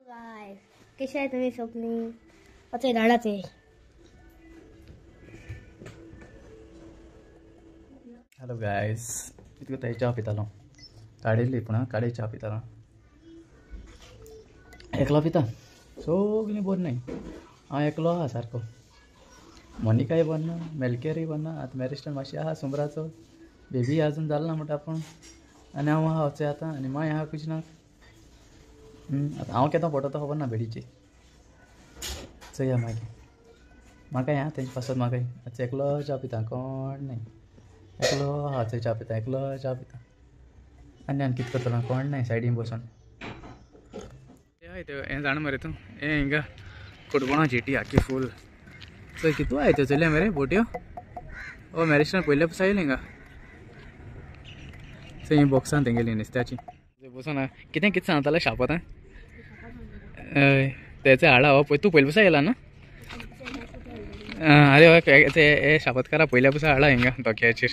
Guys कशे आहे तुम्ही सगळी असे झाडाचे। हॅलो गायस, इतको थंय च्या पितालो, काडिल्ली पूण काडी च्या पितालो, एकलो पिता, सगळीं बरें न्हय, हांव एकलो आहा सारको। मोनिकाय बरें ना, मेलकेरूय बरें ना, आतां मॅरिस्टन मातशें आहा सुमराचो, बेबी आजून जालो ना म्हणटा पूण, आनी हांव आहा वचय आतां, आनी मांय आहा कुशिनाक। आतां हांव केन्ना पडटा तो खबर ना बेडीची, चोया मागीर म्हाका हें तेंचे पासत म्हाका आतां एकलो च्या पिता, कोण न्हय, एकलो आहा थंय च्या पिता, एकलो च्या पिता, आनी आनी कितें करतलो, कोण न्हय सायडीन बसून। हें जाणा मरे तूं, हें हिंगा कुडकुणा जेटी आखी फूल चोय कितू आय त्यो चलया मरे बोट्यो। ओ मॅरिस्टन पयले पासून आयले हिंगा, चोय ही बॉक्सान तेंगेली नुस्त्याची बसून कितें कितें सांगताले शापत हय तेचे हाडा। हो पळय तूं पयले पासून आयला न्हू? अरे हय हे शापतकारा पयल्या पासून हाडा हिंगा धोक्याचेर,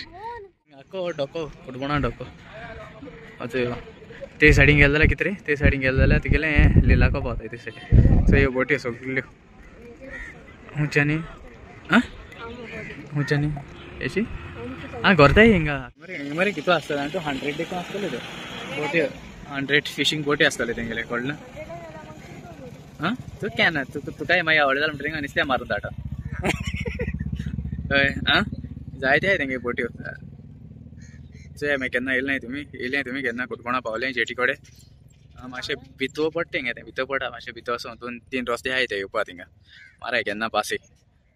आखो डोको कुडकुणा डोको। चोय ते सायडीन गेले जाल्यार कितें रे, ते सायडीन गेले जाल्यार तिगेलें हें लिलाको पावता ते सायडीन। चोय ह्यो बोट्यो सगल्यो उंच्यानी, आं उंच्यानी येशी आं घोरताय हिंगा मरे मरे कितू आसता जाणा तूं, 100 देखून आसतले त्यो बोट्यो, 100 फिशींग बोटी आसतले तेंगेले, कळ्ळें ना? आं तूं केन्ना तुकाय मागीर आवडटा जाल्यार म्हणटा नुस्तें मारून धाडटा। हय आं जायते आहाय तेंगे बोट्यो। चोया मागीर केन्ना येयले नाय तुमी, येयले तुमी केन्ना कुडकोणा पावले जेटी कडेन? मातशें भितर पडटा थिंगा, तें भितर पडटा मातशें भितर वचोन 2-3 रस्ते आहाय ते येवपा थिंगा, माराय केन्ना पासी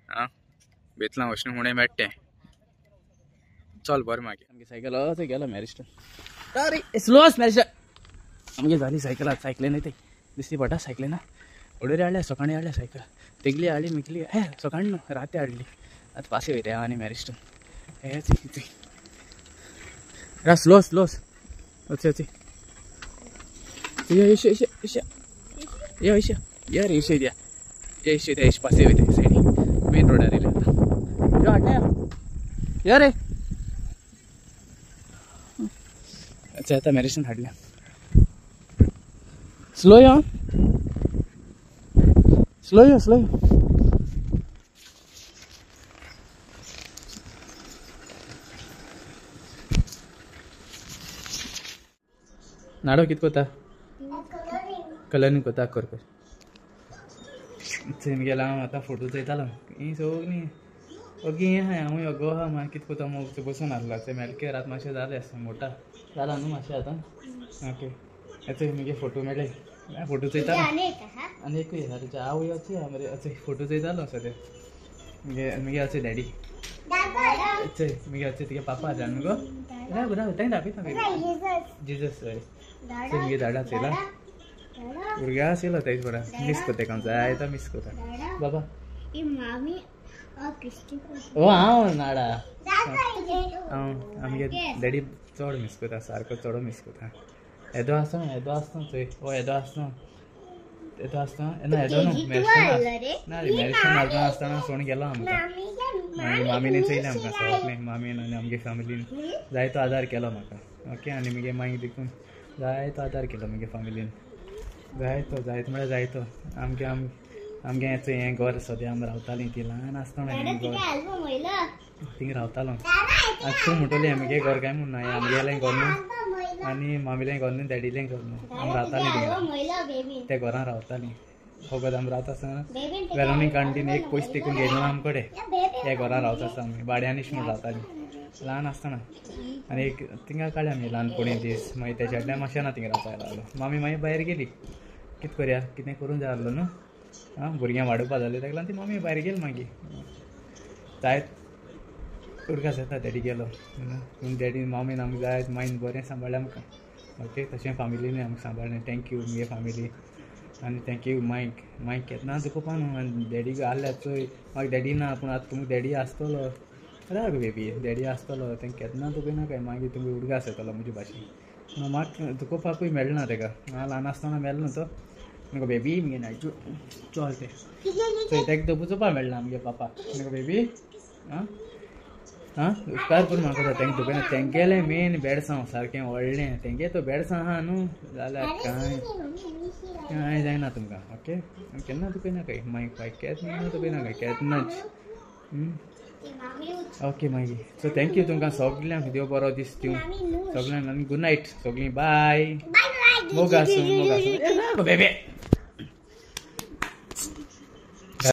आं भितरल्यान वचून हुणें मेळटा तें। चल बरें मागीर आमगे सायकल थंय गेलो मॅरिस्टन, अरे स्लो आस मॅरिस्टन, आमगे जाली सायकल, आतां सायकलीन वयताय दिसती पडटा सायकलीन, ओडोरी हाडल्या सकाळीं हाडल्या सायकल, तेगली हाडली मिगली, हे सकाळीं न्हू राती हाडली, आतां पासी वयता हांव आनी मॅरिस्टन। हे थंय रा स्लो स्लो वच वच यो इशे इशे इशे यो इशे यो रे इशे द्या यो इशे द्या, इशे पासी वयता सायडी मेन रोडार येयले आतां, यो हाडल्या यो रे। अच्छा आतां मॅरिस्टन हाडल्या, स्लो यो स्लो यो स्लो यो। नाडो कित कोता कलरींग कोता कर कर थंय गेला हांव आतां फोटो चोयतालो, ही सगळीं ओगी हें आहा, हांवूय अगो आहा, मागीर कित कोता मोग बसून आहलो थंय मेलकेर, आतां मातशें जालें आसा मोटा जाला न्हू मातशें आतां। ओके येता मुगे फोटो मेळ्ळे, फोटो चोयतालो आनी एकूय आसा तेच्या आवय अशी आहा मरे, अशें फोटो चोयतालो सद्या मुगे मुगे अशें डॅडी चोय मुगे अशें तुगे पापा आसा न्हू गो, राव राव तें दाखयता जिजस हय चोय मुगे झाडां चोयला भुरग्यां आशिल्लो तेच बरा मिस कोता तेका जायतो मिस कोता बाबा। ओ हांव नाडा हांव आमगे डॅडी चड मिस कोता, सारको चड मिस कोता, येदो आसता येदो आसता चोय, ओ येदो आसता येदो आसता ना येदो न्हू मॅरिस्टन ना रे, मॅरिस्टन आसतना आसतना सोडून गेलो आमकां, मागीर मामीन चोयलें आमकां सगळें, मामीन आनी आमगे फॅमिलीन जायतो आदार केलो म्हाका। ओके आनी मुगे मागीर देखून जायतो आदार केलो मुगे फॅमिलीन, जायतो जायतो म्हळ्यार जायतो। आमगे आमगे हें घर सद्या आमी रावतालीं ती ल्हान आसतना हें घर थिंग रावतालो, आतां तूं म्हणटली आमगे घर काय म्हूण ना, आमगेलें घर न्हू आनी मामीलें घर न्हू डॅडीलें घर न्हू, आमी रावतालीं थिंगा त्या घरान रावतालीं। फकत आमी रावता आसतना वेरोनीक आंटीन एक पयशे तेकून घेयलो आम कडेन, त्या घरान रावता आसतना आमी भाड्यानीश म्हूण रावतालीं ल्हान आसतना, आनी एक थिंगा काडले आमी ल्हानपणी दीस। मागीर तेच्या फाटल्यान मातशें ना थिंगा रावपाक लागलो, मामी मागीर भायर गेली, कितें करया कितें करूंक जाय आहलो न्हू, आं भुरग्यांक वाडोवपा जालें ताका लागून ती मामी भायर गेली। मागीर जायत उदकां जाता डॅडी गेलो पूण डॅडी मामीन आमकां जायत मायन बरें सांबाळ्ळें आमकां। ओके तशें फामिलीन आमकां सांबाळ्ळें, thank you मुगे फामिली आनी thank you मायक, मायक केन्ना दुखोवपा न्हू, आनी डॅडी आहल्यार चोय म्हाका डॅडी ना पूण आतां तुमकां डॅडी आसतलो, राग बेबी डॅडी आसतलो तेंका केन्ना दुखयनाकाय, मागीर तुमकां उडगास येतलो म्हजे भाशेन, पूण म्हाका दुखोवपाकूय मेळना तेका, हांव ल्हान आसतना मेळना तो मुगो बेबी मुगे नायचू चल तें चोय तेका दबुचोवपा मेळना आमगे पापा, मुगो बेबी आं आं उपकार करून म्हाका तेंका दुखयना. तेंगेलें मेन बेडसांव सारकें व्हडलें तेंगे तो बेडसांव आहा न्हू जाल्यार कांय कांय जायना तुमकां. ओके केन्ना दुखयना काय मागीर पाय केन्ना दुखयना काय केन्नाच. ओके मागीर सो thank you तुमकां सगल्यांक. देव बरो दीस दिवं सगल्यांक आनी गुड नायट सगळीं. बाय. मोग आसूं मोग आसूं बेबे.